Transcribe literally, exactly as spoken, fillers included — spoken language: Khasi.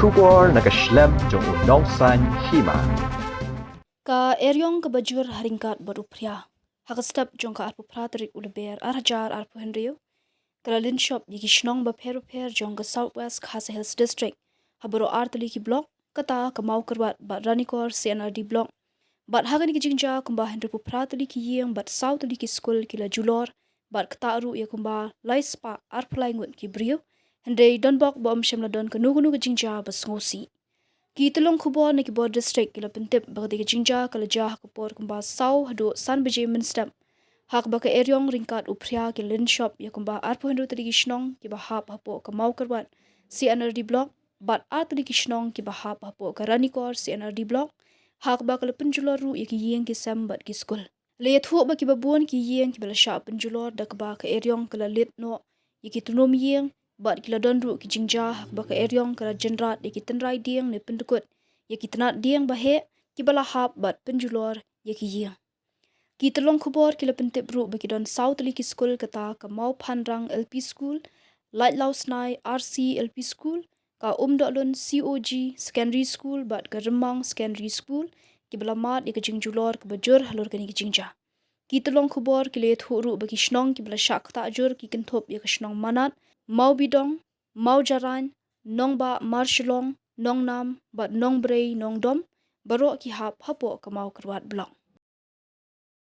Khubor na ka shlem jong u nongsan hima. Ka eriong kaba jur ha ryngkat bad u phria. Ha ka step jong ka arphew phra tarik u Lber ar hajar arphew hynriew, ka la lynshop ïa ki shnong bapher bapher jong ka South West Khasi Hills District ha baroh ar tylli ki block, kata ka Mawkyrwat bad Ranikor C and R D Block. Bad ha kane ka jingjia kumba hynriewphew phra tylli ki ïing bad saw tylli ki skul ki la julor, bad kata ruh ïa kumba lai spah arphew lai ngut ki briew. Hynrei don bok ba ym shym la don kano kano ka jingjia ba sngewsih. Ki tyllong khubor na ki bor district ki la pyntip ba kata ka jingjia ka la jia ha ka por kumba saw haduh san baje mynstep, ha kaba ka eriong ryngkat u phria ki la lynshop ïa kumba arphew hynriew tylli ki shnong kiba hap hapoh ka Mawkyrwat C and R D Block bad ar tylli ki shnong kiba hap hapoh ka Ranikor C and R D Block, ha kaba ka la pynjulor ruh ïa ki ïing ki sem bad ki skul. La ïathuh ba kiba bun ki ïing kiba la shah pynjulor da kaba ka eriong ka la leit noh ïa ki tnum ïing, bad ki la don ruh ki jingjia ha kaba ka eriong ka la jynrat ïa ki tynrai dieng ne pyndkut ïa ki tnat dieng ba heh kiba la hap bad pynjulor ïa ki ïing. Ki tyllong khubor ki la pyntip ruh ba ki don saw tylli ki skul, kata ka Mawphanrang L P School, Laitlaw Snai R C L P School, ka Umdohlun C O G Secondary School bad ka Rymmang Secondary School, kiba la mad ïa ka jingjulor kaba jur halor kane ka jingjia. Ki tyllong khubor ki la ïathuh ruh ba ki shnong kiba la shah ktah jur ki kynthup ïa ka shnong Manat, Mawbidong, Mawjarain, Nongbah Marshillong, Nongnam bad Nongbrei Nongdom, baroh ki hap hapoh ka Mawkyrwat Block.